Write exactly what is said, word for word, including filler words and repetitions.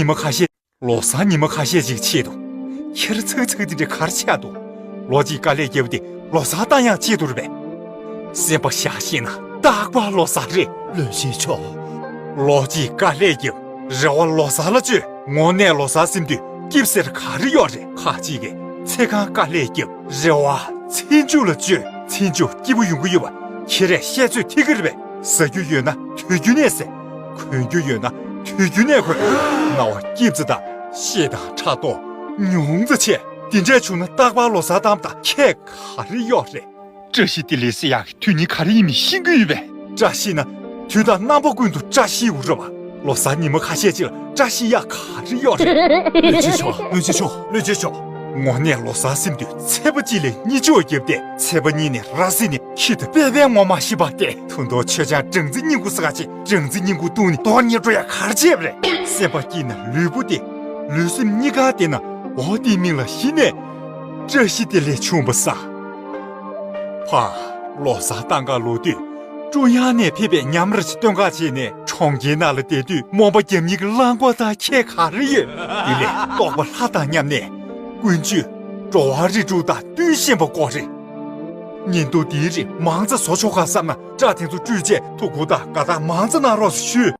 ཉི་མ་ཁ་ཤས། ལོ་གསར་ཉི་མ་ཁ་ཤས་ཅིག་ཆེད་དུ། ཁྱེར་ཚག་ཚག་དེ་འདྲ་གར་ཆགས་འདུག་ལོ་གཅིག་དཀའ་ལས་བརྒྱབ་སྟེ་ལོ་གསར་བཏང་ཡག་ཆེད་དུ་རེད་པས། སེམས་པ་བཞག་ཤེས་ན་རྟག་པར་ལོ་གསར་རེད། བློན་ཆེན་མཆོག་ལོ་གཅིག་དཀའ་ལས་བརྒྱབ། རེ་བ་ལོ་གསར་ལ་བཅོལ། དངོས་གནས་ལོ་གསར་ཟིན་དུས་སྐྱིད་ཟེར་ག་རེ་ཡོད་རེད། ཁ་ཅིག་གིས་ཚེ་གང་དཀའ་ལས་བརྒྱབ། རེ་བ་ཚེ་མཇུག་ལ་བཅོལ། ཚེ་མཇུག་སྐྱིད་པོ་ཡོང་གི་ཡོད་པ་ཁྱེད་རས་བཤད་ཚོད་ཐིག་གི་རེད་པས། ཟ་རྒྱུ་ཡོད་ན་དུས་རྒྱུན་ནས་ཟ། གོན་རྒྱུ་ཡོད་ན་དུས་རྒྱུན་ནས་གོན། རྣ་བ་སྐྱིད་ཙམ་དང་། ཤེད་དང་ཕྲག་དོག་ཉུང་ཙམ་བྱས། དེ་འདྲས་བྱུང་ན་རྟག་པར་ལོ་གསར་བཏང་བ་དང་ཁྱད་ག་རེ་ཡོད་རེད། བཀྲ་ཤིས་བདེ་ལེགས་ཟེར་ཡག་གི་དོན་སྙིང་ག་རེ་ཡིན་མིན་ཤེས་ཀྱི་ཡོད་པས། བཀྲ་ཤིས་ན་དུས་དང་རྣམ་པ་ཀུན་ཏུ་བཀྲ་ཤིས་འོ་རེད་པ། ལོ་གསར་ཉི་མ་ཁ་ཤས་ཅིག་ལ་བཀྲ་ཤིས་ཡག་ག་རེ་ཡོད་རེད། བློན་ཆེན་མཆོག་བློན་ཆེན་མཆོག་བློན་ཆེན་མཆོག་དངོས་གནས་ལོ་གསར་ཟིན་དུས་ཚེས་པ་གཅིག་ལ་གཉིད་ཆོག་བརྒྱབ་སྟེ་ཚེས་པ་གཉིས་ནས་ར་བཟི་ནས་ཁྱི་དང་དཔེ་བས་ངོ་མ་ཤེས་པ་སྟེ། ཐུང་ཐོག་ཆོས་ཅང་སྦྲང་རྩི་སྙིང་ཁུ་ཟ་ག་ཆེ། སྦྲང་རྩི་སྙིང་ཁུ་བཏུང་ནས་གཏོར་ཉེ་འགྲོ་ཡ་གར་བྱས་པ་རེད། སེམས་པ་སྐྱིད་ན་ལུས་པོ་བདེ། ལུས་སེམས་གཉིས་ཀ་བདེ་ན་འོ་དེའི་མིང་ལ་གཞི་ནས་བཀྲ་ཤིས་བདེ་ལེགས་བྱུང་བ་ས། ཕ། ལོ་གསར་བཏང་ག་ལོག་དུས་ཀྲུང་དབྱང་ནས་ཕེབས་པའི་ཉམས་ར་ཅིག་སྟོན་ག་བྱས་ནས་གྲོང་ཁྱེར་ནང་ལ་བསྡད་དུས་རྨོངས་པ་རྒྱབ་ཉེས་ཀྱི་རླངས་འཁོར་དང་ཁྱད་ག་རེ་ཡོད། དེ་ལས་རྟོགས་པ་ལྷ་དང་མཉམ་ནས་ཀུན་སྤྱོད་འགྲོ་བ་རིགས་དྲུག་དང་བསྟུན་ཤེས་པ་དགོས་རེད། ཉིན་ཐོ་འདིའི་རིགས་མང་ཙམ་བཟོ་ཆོག་ག་བསམ་ན་སྐྲ་དེ་ཚོ་བཀྲུས་རྗེས་ཐུགས་ཁུར་དང་དགའ་རྟགས་མང་ཙམ་གནང་རོགས་ཞུ།